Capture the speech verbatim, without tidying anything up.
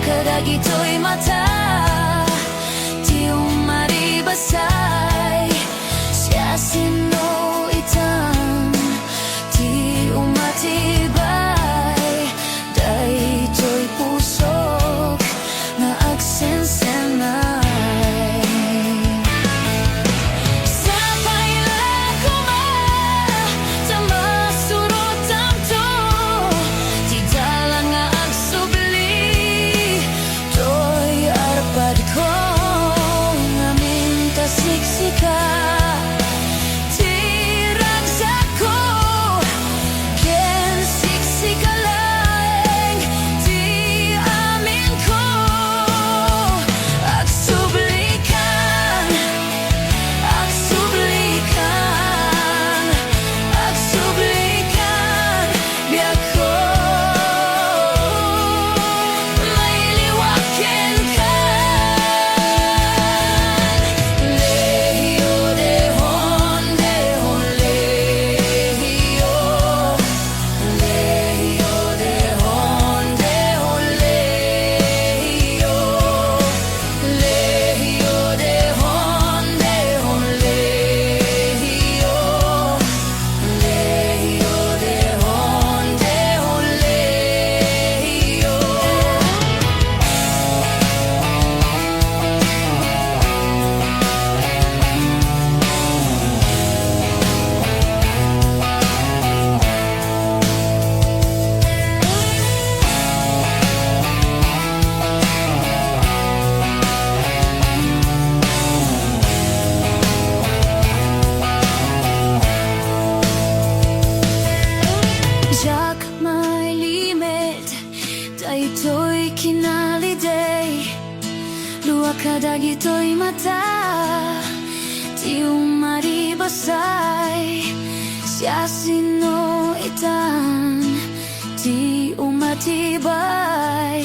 kadagitoy mata ti umaribasay. Siasino itan ti umatibay daytoy pusok nga agsensenay. Sapay la koma ta masurotanto ti dalan nga agsubli toy arpadko ngamin ta siksika ti ragsak. Ko ken siksika laeng ti amin ko. Agsublikan, agsublikan, agsublikan, biagko. Mailiwak kenka. Lehio, dehon, dehon, lehio. Lehio, dehon, dehon, lehio. Lehio, dehon, dehon, lehio. Lehio, dehon, dehon, lehio. Diak mailimit daytoy kinalidey. Dua kadagitoy mata ti umaribasay. Siasino itan ti umatibay